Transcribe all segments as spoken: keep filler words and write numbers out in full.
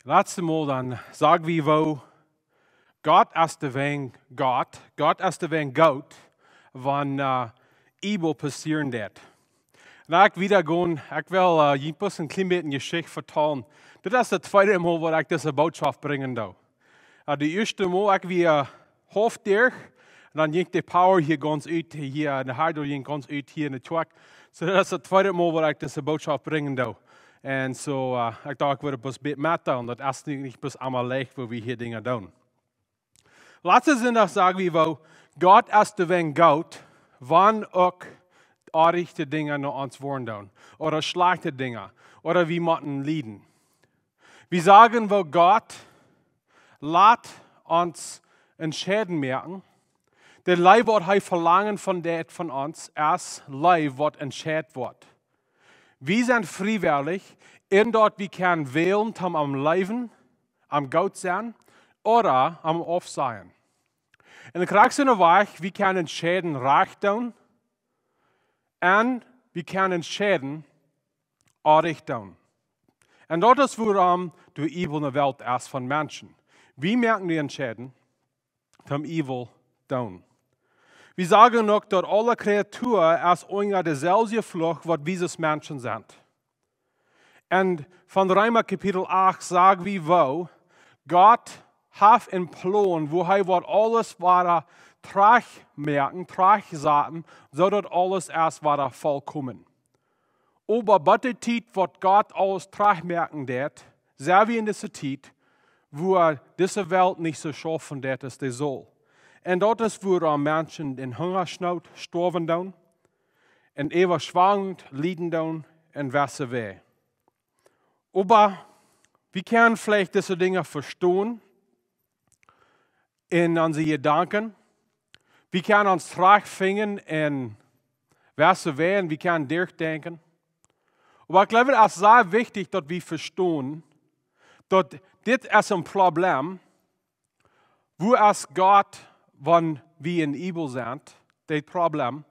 Latste Mol dan sag wie woo Gott es de Weng Gott, Gott es de Weng Gott, wan äh, Ebel passieren deit. Na, ekj wieda gonen, ekj well äh, jie bloos een kjlien bät Jeschicht vetalen. Dit es daut tweede Mol waut ekj dise Botschaft brinjen doo. Äh, de ieeschte Mol ekj wia äh, haulf doa, un dan jinkj de power hia gaunz ut, hia en de hydro jinkj gaunz ut, hia en de truck. So daut es daut tweede Mol waut ekj dise Botschaft brinjen doo. Un so äh, ekj docht ekj wudd bloos een bät metdeelen, daut es nich, nich bloos aulemol leicht woo wie hia Dinja doonen. Latste Sindach sag wie woo Gott es de Weng Gott, wan uk oajchte Dinja no ons woaren doonen, ooda schlajchte Dinja, ooda wie motten lieden. Wie sagen woo Gott lat ons entscheiden moaken. De Leew waut hee velangen von deit von ons es Leew waut entscheit woat. Wie sent friewellich, en daut wie kjennen wälen toom am leewen, am goot sennen, ooda am aufsajen. Un de krakjt soo wajch, wie kjennen entscheiden rajcht doonen, un wie kjennen entscheiden oajch doonen. Un daut es wuarom doa Ebel en de Welt es von Menschen. Wie moaken de Entscheiden toom Ebel doonen. Wie sagen uk daut aule Kreatua es unja deselwje Fluch waut wie aus Menschen sent. Un von Reema Kapitel acht sag wie woo Gott haft een Plon woo hee woat aules wada trajcht moaken, trajcht saten, soo daut aules es wada volkomen. Oba bat de Tiet waut Gott aules trajcht moaken deit, sent wie en dise Tiet, wua dise Welt nich soo schaufen deit aus dee saul. Un daut es wuarom Menschen en Hungaschnoot stoawen doonen, en Äwaschwemmungen lieden doonen, un wesse wäa. Oba wie kjennen veleicht dise Dinja vestonen en onse Jedanken. Wie kjennen ons trajchtfinjen en wesse wäa, wie kjennen derchdenkjen. Oba ekj jleew daut es sea wichtich daut wie vestonen daut dit es een Problem, woo es Gott, wan wie en Ebel sent, daut Problem,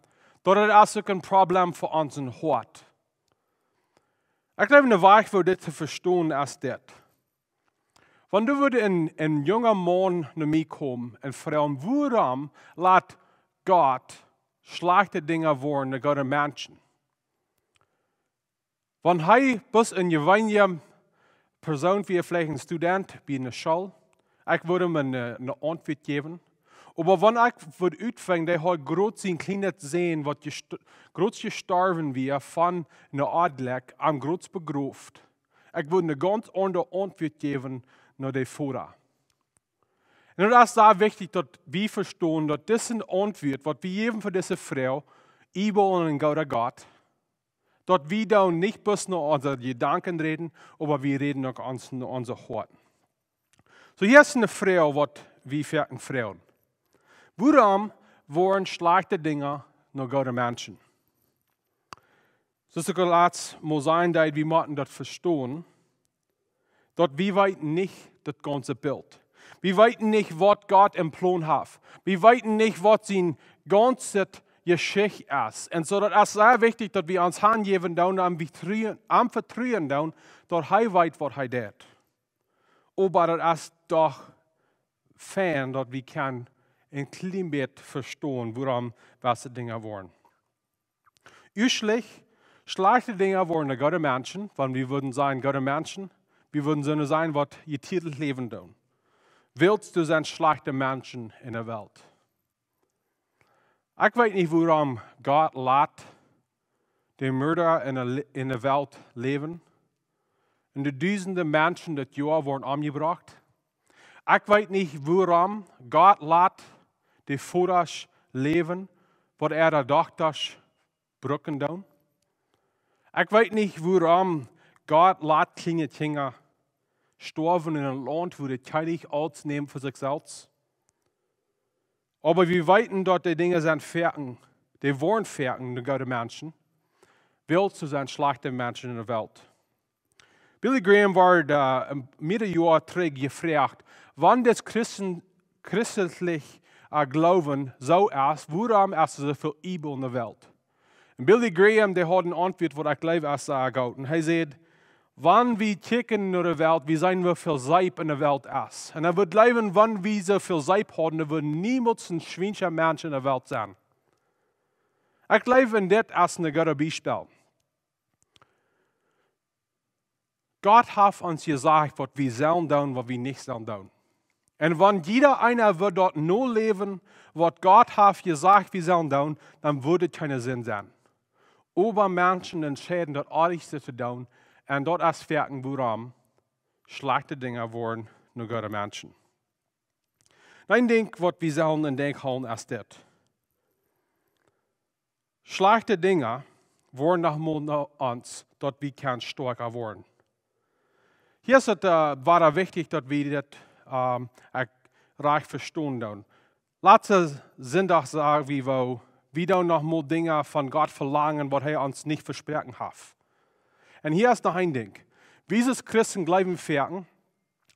daut et es uk een Problem fa ons Hoat. Ekj jleew een Wajch woo dit to vestonen es dit. Wan doa wudd een, een junga Maun no mie komen un froagen, wuarom lat Gott schlajchte Dinja woaren no goode Menschen? Wan hee bloos een jeweenelja Persoon wia, veleicht een Student bie ne School, ekj wudd am een, äh, ne Auntwuat jäwen. Oba wan ekj wudd utfinjen, dee haud krakjt sien kjliena Sän, waut jest-, krakjt jestorwen wia von ne Odlekj, am krakjt begroft, ekj wudd ne gaunz aundre Auntwuat jäwen no dän Voda. Un daut es sea wichtich daut wie vestonen daut dise Auntwuat, waut wie jäwen fa dise Froag, Ebel un een gooda Gott, daut wie dan nich bloos no onse Jedanken räden, oba wie räden uk ons, no onse Hoaten. So hia es ne Froag waut wie foaken froagen. Wuarom woaren schlajchte Dinja no goode Menschen? Soo aus ekj latst mol säd, daut wie motten daut vestonen, daut wie weeten nich daut gaunze Bilt. Wie weeten nich waut Gott em Plon haft. Wie weeten nich waut sien gaunze Jeschicht es. Un so daut es sea wichtich daut wie ons hanjäwen doonen un wie truen, am vetruen doonen, daut hee weet waut hee deit. Oba daut es doch fein daut wie kjennen een kjlien bät vestonen wuarom wesse Dinja woaren. Uaschlich, schlajchte Dinja woaren no goode Menschen, wan wie wudden sajen goode Menschen, wie wudden soone sajen waut jeteedelt läwen doonen. Wiels doa sent schlajchte Menschen en de Welt. Ekj weet nich wuarom Gott lat de Moorda en de, en de Welt läwen. Un de dusende Menschen daut Joa woaren omjebrocht. Ekj weet nich wuarom Gott lat de Vodasch läwen, waut äare Dochtasch brucken doonen. Ekj weet nich wuarom Gott lat kjliene Kjinja stoawen en een Launt wua de Kjennich aules nemt fa sikj selfst. Oba wie weeten daut dee Dinja sent foaken, dee woaren foaken no goode Menschen, wiels doa sent schlajchte Menschen en de Welt. Billy Graham wort äh, een, mearere Joa trigj jefroacht, wan daut Christen, christlich äh, Gloowen soo es, wuarom es doa soo väl Ebel en de Welt? Un Billy Graham, dee haud ne Auntwuat waut ekj jleew es sea goot. Un hee säd, Wan wie kjikjen no de Welt, wie seenen woo väl Seep en de Welt es. Un ekj wudd jleewen, wan wie soo väl Seep hauden, dan wudd niemols een schwienscha Mensch en de Welt sennen. Ekj jleew, en dit es een goodet Biespel. Gott haft ons jesajcht, waut wie sellen doonen, waut wie nich sellen doonen. Un wan jieda eena wudd daut noläwen, waut Gott haft jesajcht, wie sellen doonen, dan wudd et kjeene Sind sennen. Oba Menschen entscheiden, daut Oajchte to doonen, un daut es foaken, wuarom schlajchte Dinja woaren no goode Menschen. Een Dinkj, waut wie sellen en Denkj hoolen, es dit. Schlajchte Dinja woaren noch mol no ons, daut wie kjennen stoakja woaren. Hia es et, äh, wada wichtich, daut wie dit, ähm, uk rajcht vestonen doonen. Latsten Sindach sag wie, woo wie doonen noch mol Dinja von Gott velangen, waut hee ons nich vesproaken haft. Un hia es noch een Dinkj. Wie aus Christen jleewen foaken,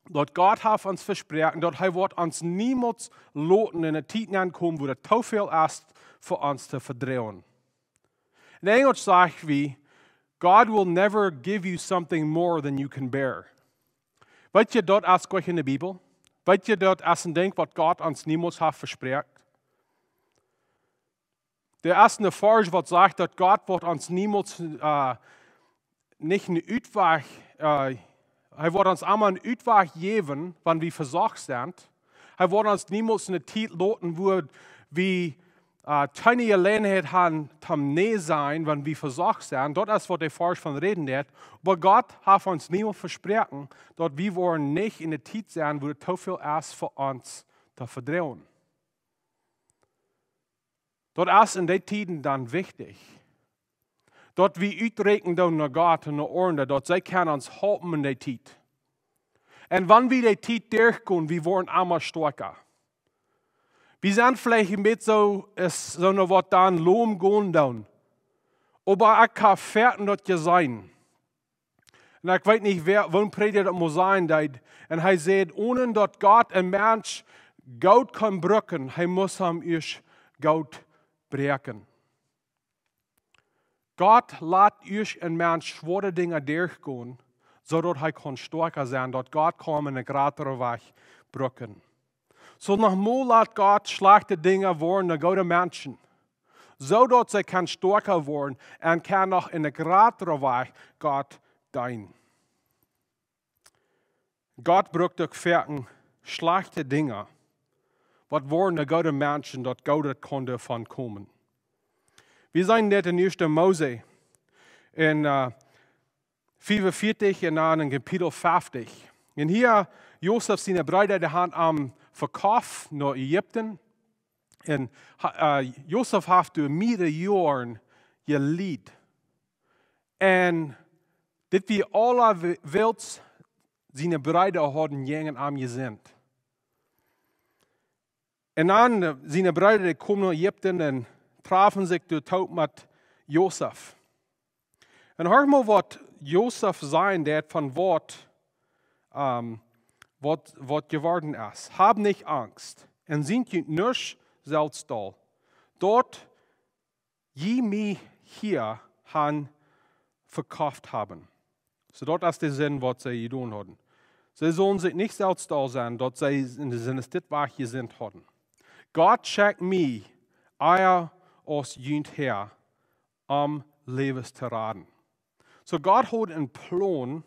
daut Gott haft ons vesproaken, daut hee woat ons niemols loten en eene Tiet nenkomen, wua daut too väl es fa ons to vedroagen. En Enjelsch saj wie, "God will never give you something more than you can bear." Weet jie, daut es nich en de Bibel. Weet jie, daut es een Dinkj, waut Gott ons niemols haft vesproaken. Doa es een Varsch, waut sajcht, daut Gott woat ons niemols, äh, nich een Utwajch, äh, hee woat ons emma een Utwajch jäwen, wan wie vesocht sent. Hee woat ons niemols en eene Tiet loten, wua wie, äh, kjeene Jeläajenheit haben toom nä sajen, wan wie vesocht sent. Daut es, waut de Varsch von räden deit. Oba Gott haft ons niemols vesproaken, daut wie woaren nich en eene Tiet sennen, wua et too väl es fa ons to vedroagen. Daut es en dee Tieden dan wichtich, daut wie uträakjen doonen no Gott un no aundre, daut see kjennen ons halpen en dee Tiet. Un wan wie dee Tiet derchgonen, wie woaren emma stoakja. Wie sent veleicht een bät soo, es soo noch waut dan lom gonen doonen. Oba ekj hab foaken daut jeseenen. Un ekj weet nich, wäa, woo een Prädja daut mol sajen deed. Un hee säd, onen daut Gott een Mensch goot kaun brucken, hee mott am ieescht goot bräakjen. Gott lat ieescht een Mensch schwoare Dinja derchgonen, soo daut hee kaun stoakja sennen, daut Gott kaun am en een jratren Wajch brucken. Soo noch mol lat Gott schlajchte Dinja woaren no goode Menschen, soo daut see kjennen stoakja woaren un kjennen noch en een jratren Wajch Gott deenen. Gott brukt uk foaken schlajchte Dinja, waut woaren no goode Menschen, daut Goodet kaun doavon komen. Wie seenen dit en ieeschte Mose en, äh, fiefunvieetich un dan en Kapitel feftich. Un hia, Josef siene Breeda, dee haben am vekoft no Ägipten. Un ha-, äh, Josef haft doa mearere Joaren jelieet. Un dit wia aula, wa-, waut siene Breeda hauden jäajen am jesinnt. Un dan, äh, siene Breeda, dee komen no Ägipten un trafen sikj doa toop met Josef. Un horch mol, waut Josef sajen deit von waut, ähm, waut, waut jeworden es. "Hab nich Angst un sie junt nuscht selfst doll. Daut jie mie hia han vekoft haben." Soo daut es de Sind, waut see jedonen hauden. See sullen sikj nich selfst doll sennen, daut see en de Sind es dit, waut jesinnt hauden. "Gott schekjt mie ea aus junt häa, om Läwes to raden." Soo Gott haud een Plon.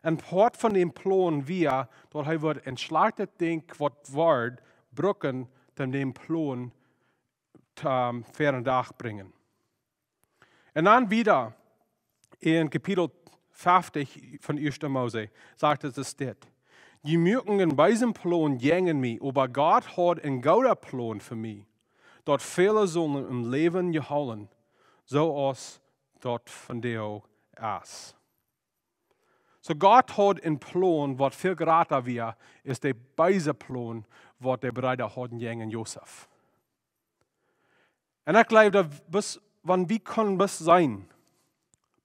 Een Poat von däm Plon wia, daut hee wudd een schlajchtet Dinkj, waut wia, brucken, om dän Plon, ähm, ver dän Dach brinjen. Un dan wieda en Kapitel feftich von ieeschte Mose sajcht et, es dit: "Jie muaken een beesen Plon jäajen mie, oba Gott haud een gooden Plon fa mie, daut väle sullen em Läwen jehoolen, soo aus daut vondoag es." Soo Gott haud een Plon, waut väl jrata wia aus de beese Plon, waut de Breeda hauden jäajen Josef. Un ekj jleew, daut bloos, wan wie kunnen bloos seenen,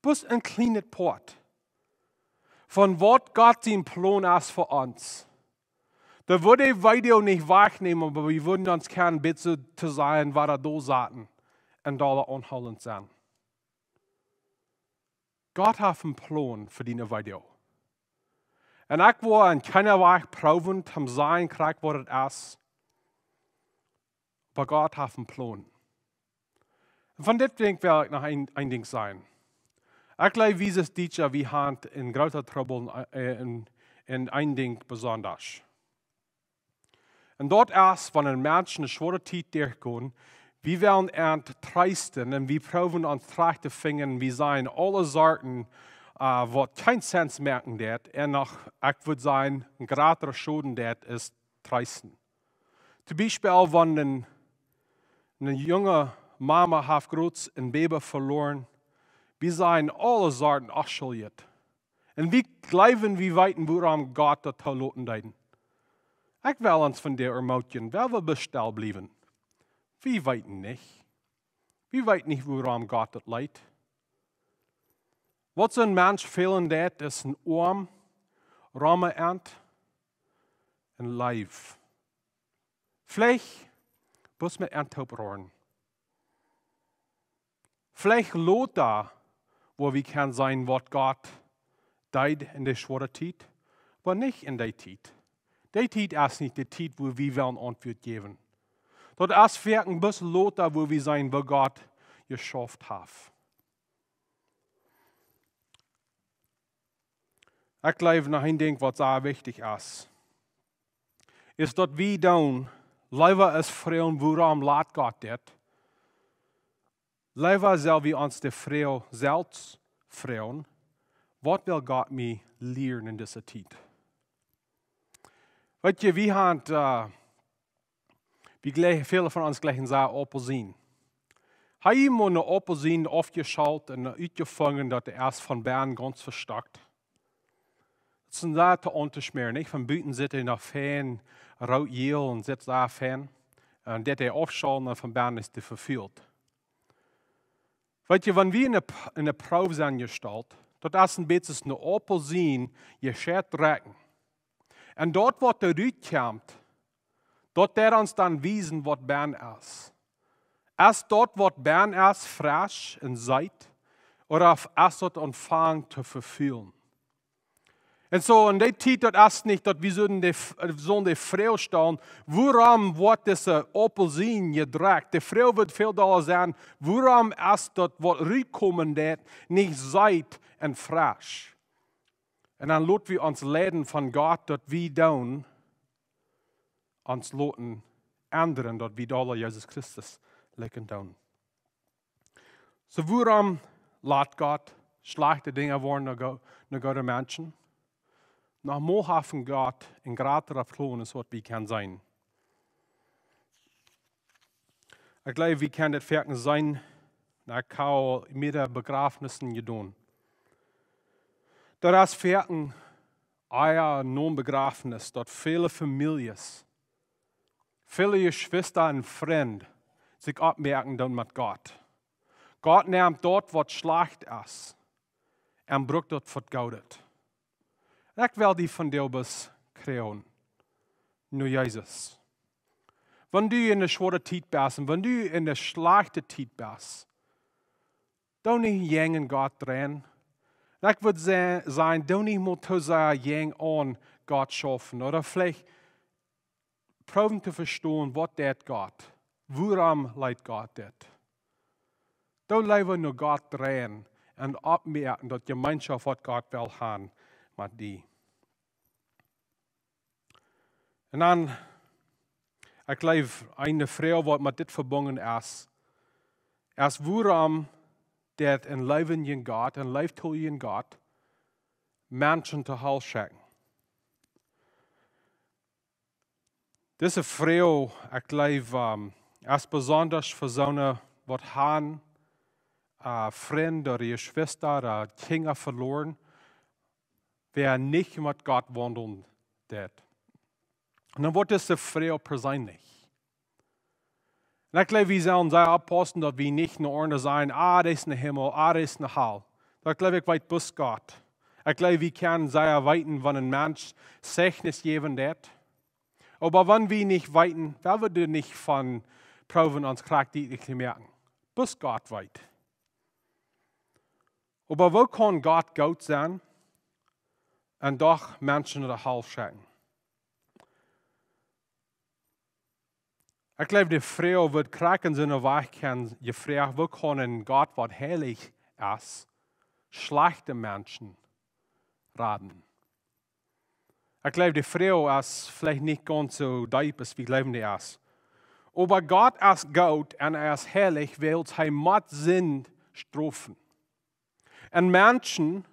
bloos een kjlienet Poat von waut Gott sien Plon es fa ons. Dan wudd de Video nich wajchnämen, oba wie wudden ons kjennen een bät to sennen, wada doa sitten un doa aunhoolent sennen. Gott haft een Plon fa diene Weedoag. Un ekj woa en kjeenen Wajch proowen to sajen, krakjt waut et es. Oba Gott haft een Plon. Un von dit Dinkj well ekj noch een, een Dinkj sajen. Ekj jleew, wie aus Dietsche, wie haben een grooten Trubbel en, en, en een Dinkj besonda. Un daut es, wan een Mensch eene schwoare Tiet derchkjemt, wie wellen an treesten un wie proowen ons trajcht to finjen, wie sajen aule Sorten, äh, waut kjeen Sense moaken deit, un noch, ekj wudd sajen, een jratra Schoden deit, es treesten. Toom Biespel, wan een, eene junge Mama haft jrod een Baby veloaren, wie sajen aule Sorten, ach, schuljet. Un wie jleewen, wie weeten, wuarom Gott daut toloten deed. Ekj well ons von dee ermutigen, well wie bloos stell bliewen. Wie weeten nich. Wie weeten nich, wuarom Gott daut leet. Waut soon Mensch fälen deit, es een Oam, Rome Ent, een Leew. Veleicht bloos met Ent toop roaren. Veleicht lota, wua wie kjennen seenen, waut Gott deed en de schwoare Tiet, oba nich en dee Tiet. Dee Tiet es nich de Tiet, wua wie wellen Auntwuat jäwen. Daut es werkjlich bloos lota, wua wie seenen, wua Gott jeschauft haft. Ekj jleew, noch een Dinkj, waut sea wichtich es, es daut wie dan leewa es froagen, wuarom lat Gott dit? Leewa sell wie ons de Froag selfst froagen, waut well Gott mie lieren en dise Tiet? Weetst, wie haben, äh, wie jlikj-, väle von ons jlikjen sea Aupelsien. Hast du mol eene Aupelsien aufjeschält un utjefungen, daut dee es von bennen gaunz vestockt? Daut es een sea to auntoschmäaren, nich? Von buten sitt dee noch fein root-jäl un sitt sea fein. Un daut dee aufschälen un von bennen es dee vefult. Weetst, wan wie en eene P-, en eene Proow sent jestalt, daut es een bät aus eene Aupelsien, jie scheit drekjen. Un daut, waut doa rutkjemt, daut deit ons dan wiesen, waut bennen es. Es daut, waut bennen es, fresch un seet, ooda es daut aunfangen to vefulen? Un soo, en dee Tiet, daut es nich, daut wie sellen de F-, sellen de Froag stalen, wuarom woat dise Aupelsien jedrekjt? De Froag wudd väl dolla sennen, wuarom es daut, waut rutkomen deit, nich seet un fresch? Un dan lot wie ons leiden von Gott, daut wie dan ons loten endren, daut wie dolla Jesus Christus likjen doonen. Soo, wuarom lat Gott schlajchte Dinja woaren no go-, no goode Menschen? Noch mol haft Gott een jratra Plon aus waut wie kjennen seenen. Ekj jleew, wie kjennen dit foaken seenen, nu, ekj hab aul mea Bejrafnisse jedonen. Daut es foaken een Bejrafnis, daut väle Famieljes, väle Jeschwista un Frind sikj oppmoaken doonen met Gott. Gott nemt daut, waut schlajcht es, un brukt daut fa Goodet. Ekj well die vondoag brinjen no Jesus. Wan du en eene schwoare Tiet best un wan du en eene schlajchte Tiet best, doo nich jäajen Gott räden. Un ekj wudd sa-, sajen, doo nich mol too sea jäajen aun Gott schaufen. Ooda veleicht proowen to vestonen, waut deit Gott? Wuarom lat Gott dit? Doo leewa no Gott räden un oppmoaken daut Jemeenschoft, waut Gott well haben met die. Un dan, ekj jleew, eene Froag, waut met dit vebungen es, es, wuarom deit een läwendja Gott, een leeftolja Gott, Menschen to Hal schekjen? Dise Froag, ekj jleew, ähm, es besonda fa soone, waut haben, äh, Frind ooda Jeschwista ooda Kjinja veloaren, wäa nich met Gott waundlen deit. Un dan woat dise Froag perseenlich. Un ekj jleew, wie sellen sea oppaussen, daut wie nich no aundre sajen, ah, daut es een Himmel, ah, daut es een Hal. Daut jleew ekj weet bloos Gott. Ekj jleew, wie kjennen sea weeten, wan een Mensch Zeichnis jäwen deit. Oba wan wie nich weeten, woa wie doa nich von proowen, ons krakjt dietlich to moaken. Bloos Gott weet. Oba woo kaun Gott goot sennen un doch Menschen no de Hal schekjen? Ekj jleew, de Froag woat krakjt en soone Wajch kjennen jefroacht: Woo kaun een Gott, waut heilich es, schlajchte Menschen raden? Ekj jleew, de Froag es veleicht nich gaunz soo deep aus wie jleewen, dee es. Oba Gott es goot un hee es heilich, wiels hee mott Sind strofen. Un Menschen,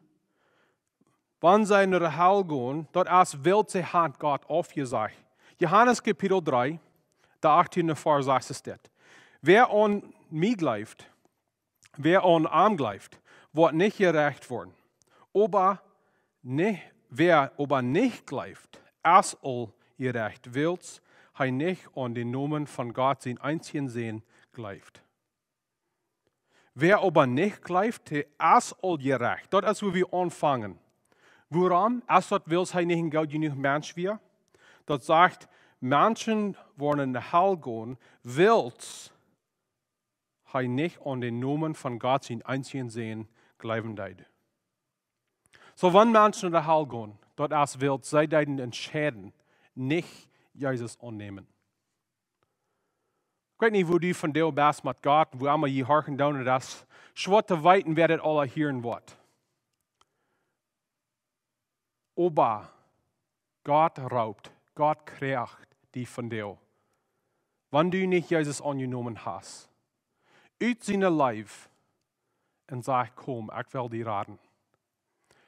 wan see no de Hal gonen, daut es, wiels see han Gott aufjesajcht. Johanes Kapitel dree, de achtieende Varsch sajcht es dit: Wäa aun mie jleeft, wäa aun am jleeft, woat nich jerecht woaren. Oba nich, wäa oba nich jleeft, es aul jerecht, wiels hee nich aun dän Nomen von Gott sien eensjen Sän jleeft. Wäa oba nich jleeft, dee es aul jerecht. Daut es, wua wie aunfangen. Wuarom? Es daut, wiels hee nich een goot jenuach Mensch wia? Daut sajcht, Menschen woaren no de Hal gonen, wiels hee nich aun dän Nomen von Gott sien eensjen Sän jleewen deed. Soo, wan Menschen no de Hal gonen, daut es, wiels see deeden entscheiden, nich Jesus aunnämen. Ekj weet nich, woo du vondoag best met Gott, woo emma jie horchen doonen, daut es schwoa to weeten, wäa dit aula hieren woat. Oba Gott roopt, Gott kjricht die vondoag, wan du nich Jesus aunjenomen hast, ut siene Leew, un sajcht: Komm, ekj well die raden.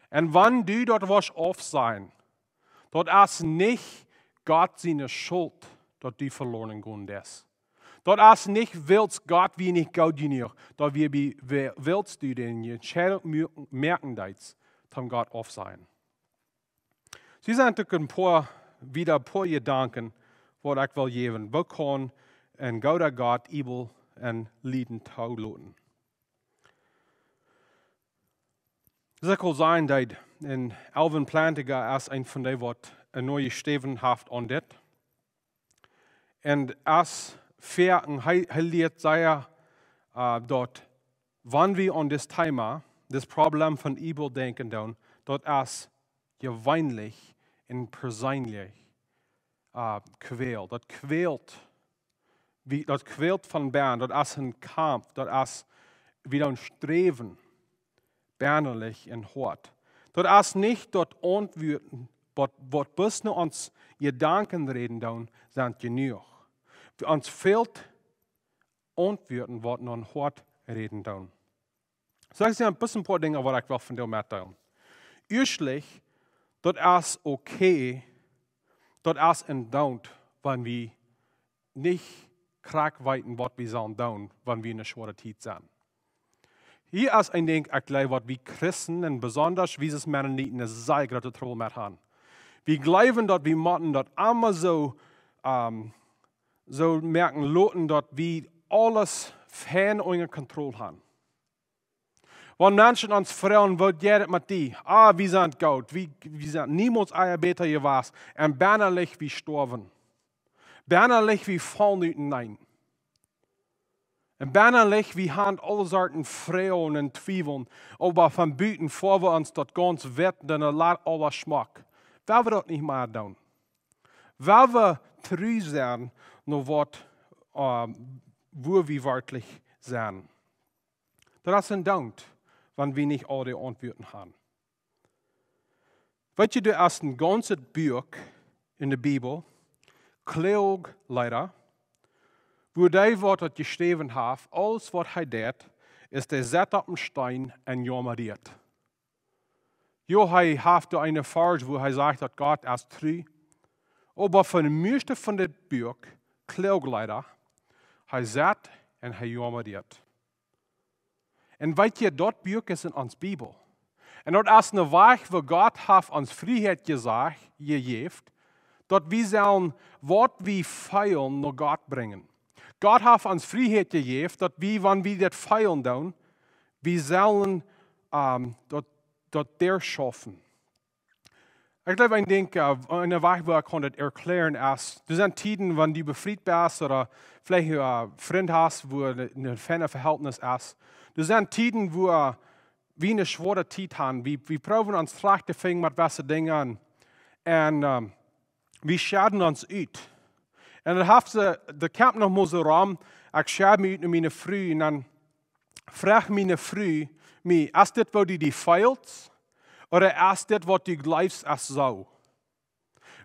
Un wan du daut woascht aufsajen, daut es nich Gott siene Schult, daut du veloren jegonen best. Daut es nich, wiels Gott wia nich goot jenuach, daut wia bie-, wi-, wiels du de Entscheidunk mu-, moaken deetst, toom Gott aufsajen. Soo sent uk een poa, wada een poa Jedanken, waut ekj well jäwen. Woo kaun een gooda Gott Übel un Lieden toloten? Soo ekj well sajen, daut, un Alvin Plantinga es een von dee, waut een noajet Stewen haft aun dit. Un aus Fäa, un hee, hee lieet sea, äh, daut, wan wie aun dit Thema, dit Problem von Übel denkjen doonen, daut es jeweenlich un perseenlich, äh, kwält. Daut kwält, wie, daut kwält von bennen, daut es een Kaumf, daut es wada een Sträwen, bennalich un hoat. Daut es nich daut Auntwuat, waut, waut bloos no ons Jedanken räden doonen, sent jenuach. Ons fält Auntwuaten, waut no ons Hoat räden doonen. Soo, ekj sie een bät een poa Dinja, waut ekj well vondoag metdeelen. Ieeschtlich, daut es okay, daut es en Doont, wan wie nich krakjt weeten, waut wie sellen doonen, wan wie en eene schwoare Tiet sent. Hia es een Dinkj, ekj jleew, waut wie Christen un besonda wie aus Mennoniten een sea grooten Trubbel met haben. Wie jleewen, daut wie motten daut emma soo, ähm, soo moaken loten, daut wie aules fein unja Kontroll haben. Wan Menschen ons froagen: Woo jeit et met die? Ah, wie sent goot. Wie, wie sent niemols ea bäta jewast. Un bennalich wie stoawen. Bennalich wie faulen uteneen. Un bennalich wie haben aule Sorten Froagen un Twiewel. Oba von buten, ea wie ons daut gaunz weeten, dan lat aules schmock. Well wie daut nich mea doonen? Well wie tru sennen no waut, äh, woo wie werkjlich sent? Daut es en Doont, wan wie nich aul de Auntwuaten haben. Weet jie, doa es een gaunzet Buak en de Bibel, Kloagleeda, wua dee, waut daut jeschräwen haft, aules waut hee deit, es, dee sett opp een Steen un jaumadiet. Jo, hee haft doa een Varsch, wua hee sajcht, daut Gott es tru. Oba fa de mieeschte von dit Buak, Kloagleeda, hee sett un hee jaumadiet. Un weet jie, daut Buak es en ons Bibel. Un daut es een Wajch, wua Gott haft ons Frieheit jesajcht, jejäft, daut wie sellen waut wie feelen no Gott brinjen. Gott haft ons Frieheit jejäft, daut wie, wan wie daut feelen doonen, wie sellen, ähm, daut, daut derchschaufen. Ekj jleew, een Dinkj, äh, een Wajch, woo ekj kaun daut erkjlären, es, doa sent Tieden, wan du befriet best, ooda veleicht, äh, Frind hast, wua een, een feinet Vehältnis es. Doa sent Tieden, wua wie eene schwoare Tiet haben. Wie, wie proowen ons trajcht to finjen met waut dee Dinja aun. Un, ähm, wie schäden ons ut. Un dan haft see, de Kaump noch mol soo rom, ekj schäd mie ut no miene Fru. Un dan froagt miene Fru mie: "Es dit waut du die feelst? Ooda es dit waut du jleefst es soo?"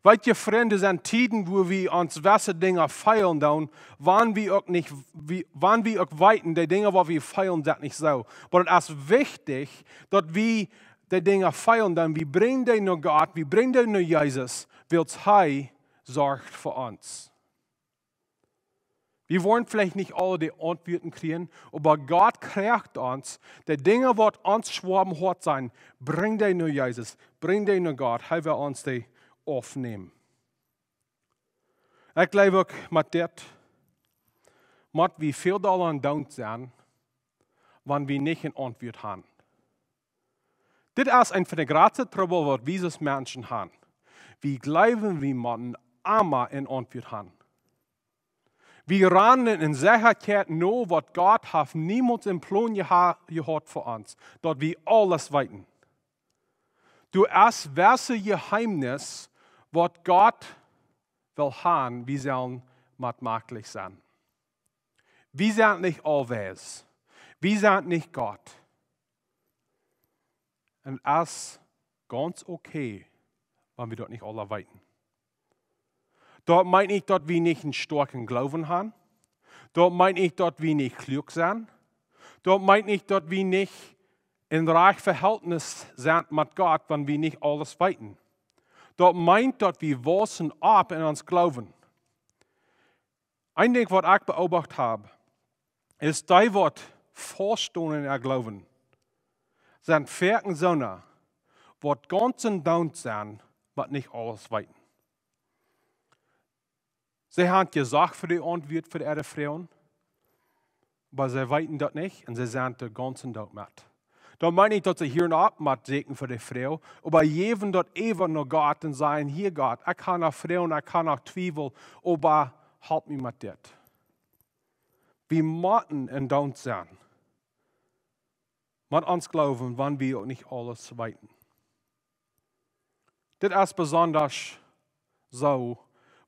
Weet jie, Frind, doa sent Tieden, wua wie ons waut Dinja feelen doonen, wan wie uk nich, wie, wan wie uk weeten, dee Dinja waut wie feelen, sent nich soo. Oba daut es wichtich, daut wie dee Dinja feelen doonen, wie brinjen dee no Gott, wie brinjen dee no Jesus, wiels hee sorcht fa ons. Wie woaren veleicht nich aule de Auntwuaten kjrieen, oba Gott kjricht ons, dee Dinja waut ons schwoa em Hoat sent, brinj dee no Jesus, brinj dee no Gott, hee well ons dee aufnämen. Ekj jleew uk met dit, mott wie väl dolla aun doonen sennen, wan wie nich eene Auntwuat haben. Dit es eent von de jratste Trubbel waut wie aus Menschen haben. Wie jleewen, wie motten emma eene Auntwuat haben. Wie rannen en Sechaheit no, waut Gott haft niemols em Plon jeha-, jehaut fa ons, daut wie aules weeten. Doa es waut Jeheemnis, waut Gott well haben, wie sellen met mäajlich sennen. Wie sent nich aulweis. Wie sent nich Gott. Un daut es gaunz okay, wan wie daut nich aula weeten. Daut meent nich, daut wie nich eenen stoakjen Gloowen haben. Daut meent nich, daut wie nich kluak sent. Daut meent nich, daut wie nich en rajcht Vehältnis sent met Gott, wan wie nich aules weeten. Daut meent, daut wie wausen opp en ons Gloowen. Een Dinkj, waut ekj beoobacht hab, es, dee waut faust stonen en äa Gloowen, sent foaken soone, waut gaunz en doonen sent, waut nich aules weeten. See haben jesocht fa de Auntwuat fa äare Froagen, oba see weeten daut nich un see sent doa gaunz en doonen met. Daut meent nich, daut see hieren opp met sieekjen fa de Froag, oba jäwen daut äwa no Gott un sajen: "Hia Gott, ekj hab noch Froagen, ekj hab noch Twiewel, oba halp mie met dit." Wie motten en doonen sennen met ons Gloowen, wan wie uk nich aules weeten. Dit es besonda soo,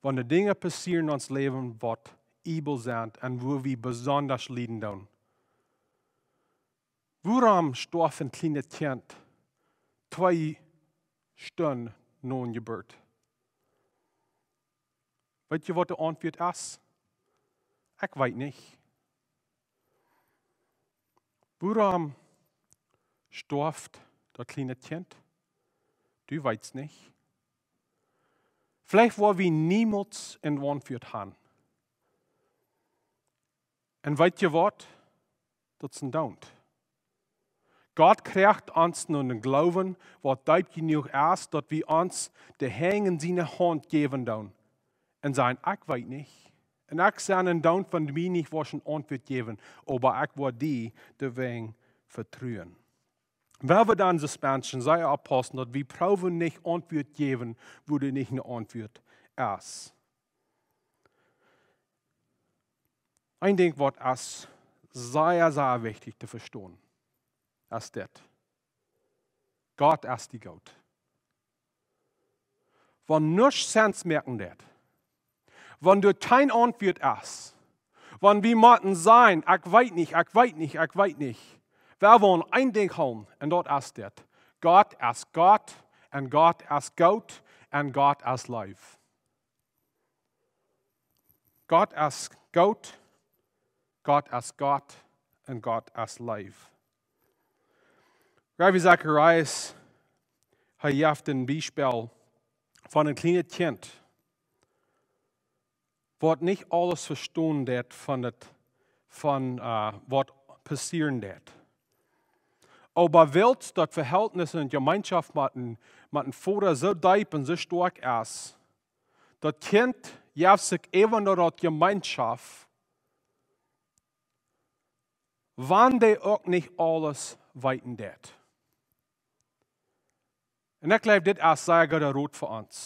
wan de Dinja passieren en ons Läwen, waut übel sent un wua wie besonda lieden doonen. Wuarom storf een kjlienet Kjint twee Stunden no de Jeburt? Weet jie, waut de Auntwuat es? Ekj weet nich. Wuarom storf daut kjliene Kjint? Du weetst nich. Veleicht woa wie niemols eene Auntwuat haben. Un weet jie waut? Daut es en doonen. Gott kjricht ons no eenen Gloowen, waut deep jenuach es, daut wie ons de Henj en siene Haunt jäwen doonen. Un sajen: "Ekj weet nich. Un ekj sie en doonen, wan du mie nich woascht eene Auntwuat jäwen, oba ekj woa die doawäajen vetruen." Woa wie dan suspension sea oppaussen, daut wie proowen nich Auntwuat jäwen, wua doa nich eene Auntwuat es. Een Dinkj, waut es sea, sea wichtich to vestonen, es dit: Gott es dee Gott. Wan nuscht Sense moaken deit, wan doa kjeen Auntwuat es, wan wie motten sajen: "Ekj weet nich, ekj weet nich, ekj weet nich", wie wellen een Dinkj hoolen, un daut es dit: Gott es Gott, un Gott es goot, un Gott es leew. Gott es goot, Gott es Gott, un Gott es leew. Ravi Zacharias, hee jeft een Biespel von een kjlienet Kjint, waut nich aules vestonen deit von daut, von, äh, waut passieren deit. Oba wiels daut Vehältnis un Jemeenschoft met een, met een Voda soo deep un soo stoakj es, daut Kjint jeft sikj äwa no daut Jemeenschoft, wan dee uk nich aules weeten deit. Un ekj jleew, dit es sea gooda Rot fa ons.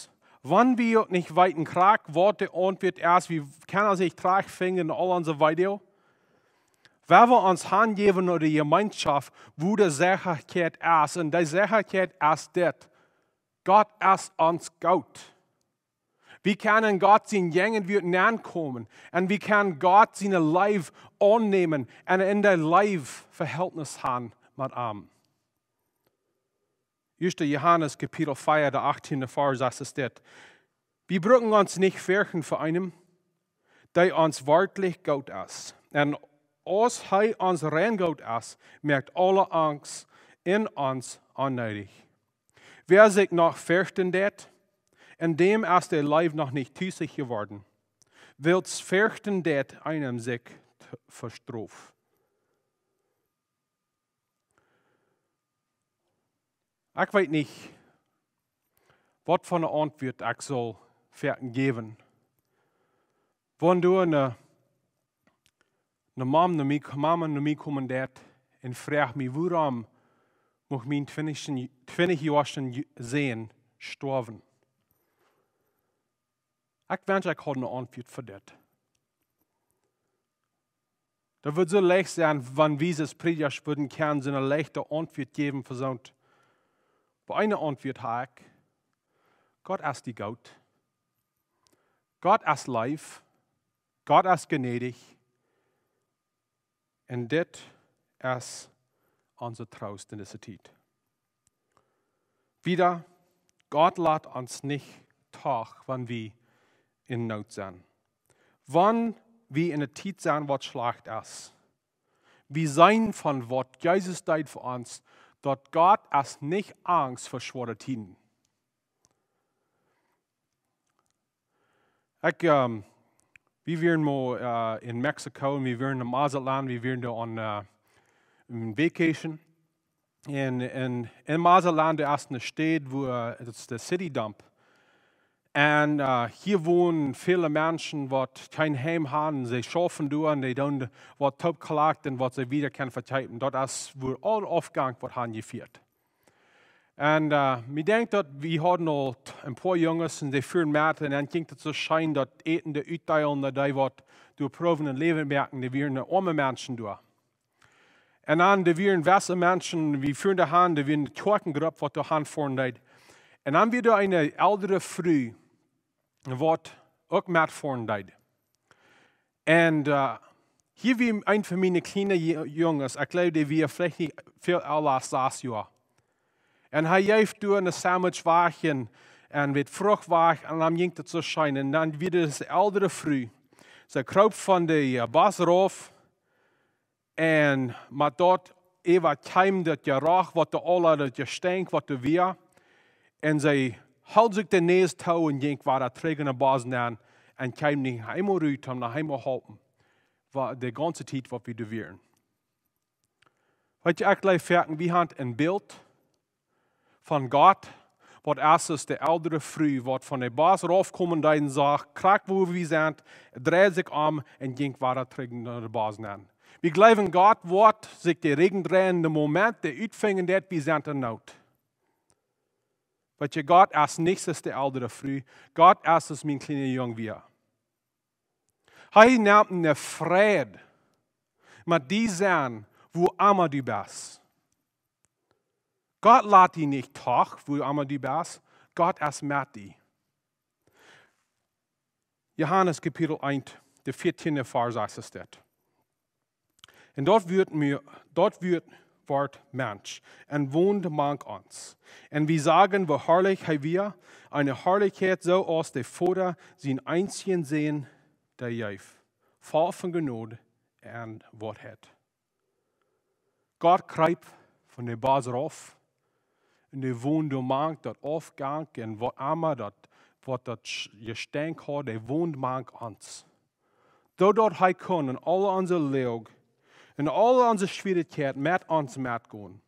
Wan wie uk nich weeten krakjt, waut de Auntwuat es, wie kjennen ons nich trajchtfinjen en aul onse Video. Wan wie ons hanjäwen no de Jemeenschoft, wua de Sechaheit es, un de Sechaheit es dit: Gott es ons goot. Wie kjennen Gott sien Jäajenwuat nenkomen un wie kjennen Gott siene Leew aunnämen un en de Leew Vehältnis han met am. Ieeschte Johanes Kapitel vea, de achttiende Varsch, sajcht dit: Wie brucken ons nich ferchten fa eenem, dee ons werkjlich goot es. Un aus hee ons rein goot es, moakt aule Angst en ons onneedich. Wäa sikj noch ferchten deit, en däm es de Leew noch nich tusich jeworden, wiels ferchten deit eenem sikj t-, fa Strof. Ekj weet nich, waut fa eene Auntwuat ekj saul fa jäwen. Wan doa eene, eene Mam no mie, Mama no mie komen deit un froagt mie, wuarom must mien twintich, twintich Joa Sän stoawen? Ekj wensch, ekj haud eene Auntwuat fa dit. Daut wudd soo leicht sennen, wan wie aus Prädja wudden kjennen soone leichte Auntwuat jäwen fa soont. Oba eene Auntwuat hab ekj. Gott es die goot. Gott es leew. Gott es jnädich. Un dit es onse Troost en dise Tiet. Wieda, Gott lat ons nich too, wan wie en Noot sent. Wan wie en eene Tiet sent, waut schlajcht es. Wie seenen von waut Jesus deed fa ons, daut Gott es nich angst fa schwoare Tieden. Ekj, ehm, wie wieren mol, eh, en Mexiko un wie wieren em Mazatlán, wie wieren doa aun, eh, een vacation. Un, un en Mazatlán, doa es eene Staut, wua, eh, daut es de City Dump. Un, eh, hia wonen väle Menschen, waut kjeen Heim haben, see schaufen doa un dee doonen waut toopkollekten un waut see wieda kjennen vekjeepen. Daut es, wua aul Aufgank woat hanjefieet. Un, eh, ekj denkj daut wie hauden aul t-, een poa Junges un dee fuaren met un dan jinkj daut soo scheen daut Äten doa utdeelen, daut dee waut doa proowen een Läwen moaken, dee wieren oame Menschen doa. Un dan, doa wieren wesse Menschen, wie fuaren doa han, doa wia eene Kjoakjengrupp waut doa han foaren deed. Un dan wia doa eene eldre Fru, waut uk met foaren deed. Un, eh, hia wia een von miene kjliene Ju-, Junges, ekj jleew, dee wia veleicht nich väl ella aus sas Joa. Un hee jeef doa een Sandwich wajch un, un waut Frucht wajch un dan jinkj daut soo scheen. Un dan wia doa eene eldre Fru. See kroop von de, eh, Bos rauf un met daut äwa kjeem daut Jeroch, waut doa aula, daut Jestenkj, waut doa wia. Un see hilt sikj de Näs too un jinkj wada trigj en de Bos nenn un kjeem nich eemol rut, om noch eemol halpen. Wia de gaunze Tiet, waut wie doa wieren. Weetst, ekj jleew foaken, wie haben een Bilt von Gott, waut es aus de eldre Fru, waut von de Bos raufkomen deed un sach, krakjt wua wie sent, dreid sikj om un jinkj wada trigj no de Bos nenn. Wie jleewen, Gott woat sikj de Rigjen dreien, de Moment, dee utfinjen deit, wie sent en Noot. Weetst, Gott es nich aus de eldre Fru, Gott es aus mien kjliena Jung wia. Hee nemt eene Freid met die sennen, wua emma du best. Gott lat die nich too, wua emma du best. Gott es met die. Johanes Kapitel eent, de vieetieende Varsch, sajcht dit. Un daut Wuat mea, daut Wuat wort Mensch un wond mank ons. Un wie sagen, woo harlich hee wia, eene Harlichkjeit soo aus de Voda sienen eensjen Sän dee jeef, voll von Jnod un Woarheit. Gott kjreep von de Bos rauf un dee wond mank daut Aufgank un waut emma daut, waut daut Sch-, Jestenkj haud, dee wond mank ons. Soo daut hee kunn en aul onse Loag, en aul onse Schwierichkjeit met ons metgonen.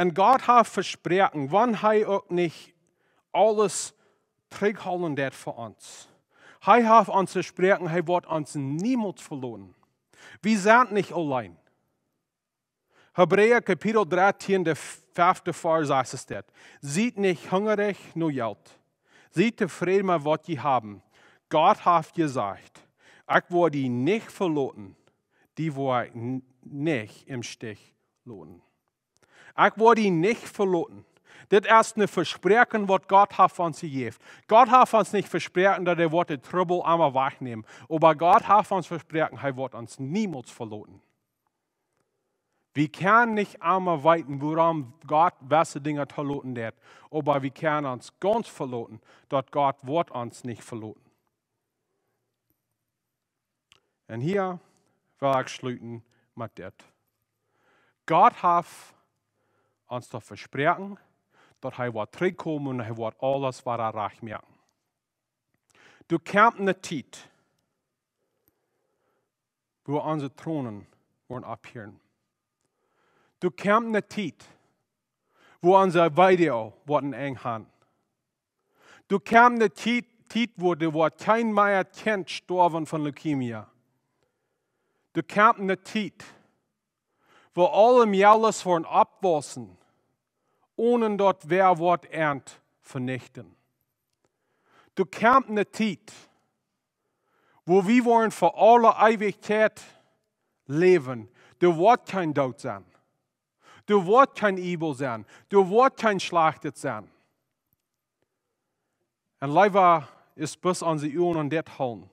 Un Gott haft vesproaken, wan hee uk nich aules trigjhoolen deit fa ons. Hee haft ons vesproaken, hee woat ons niemols veloten. Wie sent nich auleen. Hebräa Kapitel dartieen, de fefte Varsch, sajcht dit: Siet nich hungrich no Jelt. Siet tofräd met waut jie haben. Gott haft jesajcht: Ekj woa die nich veloten. die woa ekj n-, nich em Stich loten. Ekj woa die nich veloten. Dit es een Vespräakjen, waut Gott haft ons jejäft. Gott haft ons nich vesproaken, daut hee woat dän Trubbel emma wajchnämen. Oba Gott haft ons vesproaken, hee woat ons niemols veloten. Wie kjennen nich emma weeten, wuarom Gott jewesse Dinja toloten deit, oba wie kjennen ons gaunz veloten, daut Gott woat ons nich veloten. Un hia well ekj schluten met dit. Gott haft ons daut vesproaken, daut hee woat trigjkomen un hee woat aules wada rajcht moaken. Doa kjemt ne Tiet, wua onse Tronen woaren opphieren. Doa kjemt ne Tiet, wua onse Weedoag woat een Enj han. Doa kjemt ne Tiet, Tiet, wua doa woat kjeen mea Kjint stoawen von Leukemie. Doa kjemt ne Tiet, wua aule Mejales woaren oppwaussen, onen daut wäa woat an venichten. Doa kjemt ne Tiet, wua wie woaren fa aule Eewichkjeit läwen. Doa woat kjeen Doot sennen. Doa woat kjeen Evil sennen. Doa woat kjeen Schlajchtet sennen. Un leewa es bloos onse Uagen aun dit hoolen,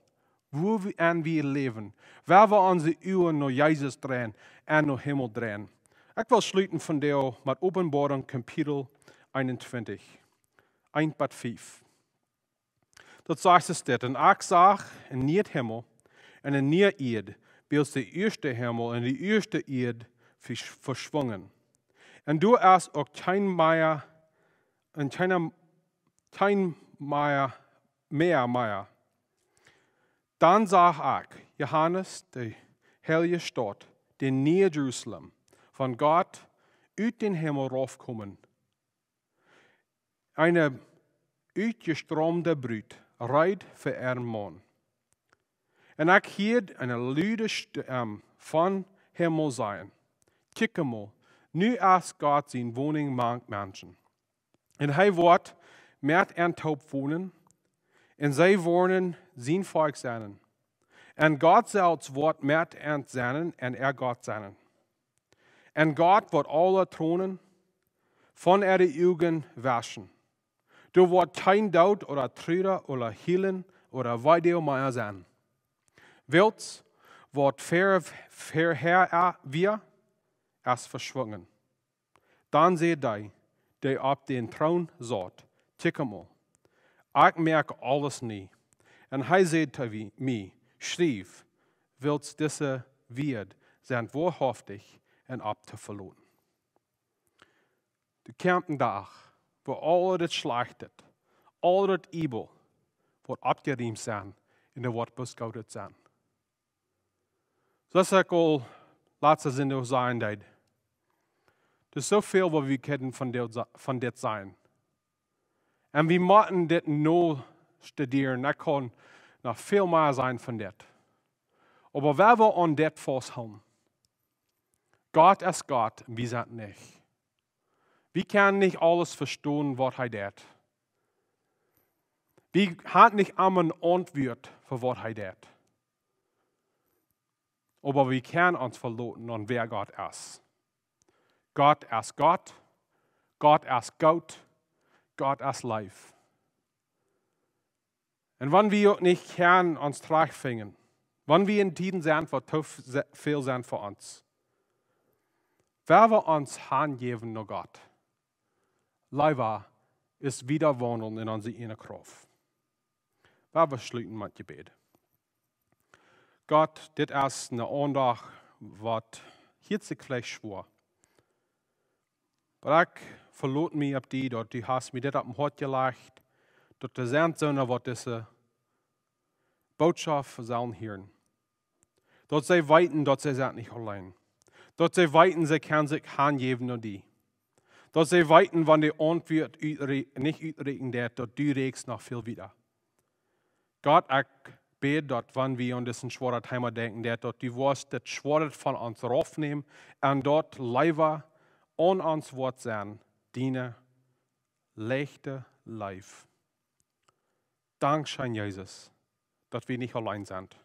wua wie, en wie läwen, wua wie onse Uagen no Jesus dreien un no Himmel dreien. Ekj well schluten vondoag met Openboarunk Kapitel eenuntwintich, eent bat fief. Daut sajcht es dit: Un ekj sach een nieen Himmel un eene niee Ieed, wiels de ieeschte Himmel un de ieeschte Ieed vesch-, veschwungen. Un doa es uk kjeen Meer, un kjeen, kjeen Meer, Meer mea. Dan sach ekj, Johanes, de heilje Staut, de niee Jerusalem, von Gott ut dän Himmel raufkomen, eene utjestroomde Brut, reed fa äaren Maun. Un ekj hieed eene lude Stemm vom Himmel sajen: Kjikj emol, nu es Gott siene Wonunk mank Menschen. Un hee woat met an toop wonen, un see woaren sien Volkj sennen. Un Gott selfst woat met an sennen un äa Gott sennen. Un Gott woat aule Tronen von äare Uagen wauschen. Doa woat kjeen Doot ooda Truren ooda Hielen ooda Weedoag mea sennen. Wiels waut ver-, verhäa wia, es veschwungen. Dan säd dee, dee opp dän Troon saut: Kjikj emol, ekj moak aules nie. Un hee säd to wie-, mie: Schriew, wiels dise Wieed sent woahaftich un opp to veloten. Doa kjemt een Dach, wua aul daut Schlajchte, aul daut Evil woat oppjeriemt sennen un doa woat bloos Goodet sennen. Soo aus ekj aul latste Sindach sajen deed, doa es soo väl waut wie kjennen von dit sa-, von dit sajen. Un wie motten dit nu studieren. Ekj kaun noch väl mea sajen von dit. Oba wie wellen aun dit fausthoolen. Gott es Gott un wie sent nich. Wie kjennen nich aules vestonen, waut hee deit. Wie haben nich emma eene Auntwuat fa waut hee deit. Oba wie kjennen ons veloten aun wäa Gott es. Gott es Gott. Gott es goot. Gott es leef. Un wan wie uk nich kjennen ons trajchtfinjen, wan wie en Tieden sent, waut too ve-, väl sent fa ons, woa wie ons hanjäwen no Gott. Leewa es wieda waundlen en onse ieejne Krauft. Woa wie schluten met Jebäd. Gott, dit es eene Aundacht, waut hieet sikj veleicht schwoa. Oba ekj veloot mie opp die, daut du hast mie dit opp daut Hoat jelajcht, daut doa sent soone, waut dise Botschaft sellen hieren. Daut see weeten, daut see sent nich auleen. Daut see weeten, see kjennen sikj hanjäwen no die. Daut see weeten, wan de Auntwuat utre-, nich utrieekjen deit, daut du räakjst noch väl wieda. Gott, ekj bäd, daut wan wie aun dise schwoare Thema denkjen, daut, daut du woascht daut Schwoare von ons raufnämen un daut leewa aun ons woat sennen, diene leichte Leew. Dankscheen, Jesus, daut wie nich auleen sent.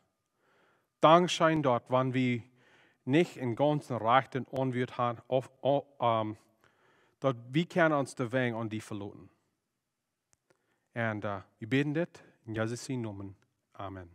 Dankscheen, daut wan wie nich en gaunzen rajchten Aunwuat han, auf, au- ähm, daut wie kjennen ons de Wenj aun die veloten. Un äh, wie bäden dit en Jesus sien Nomen. Amen.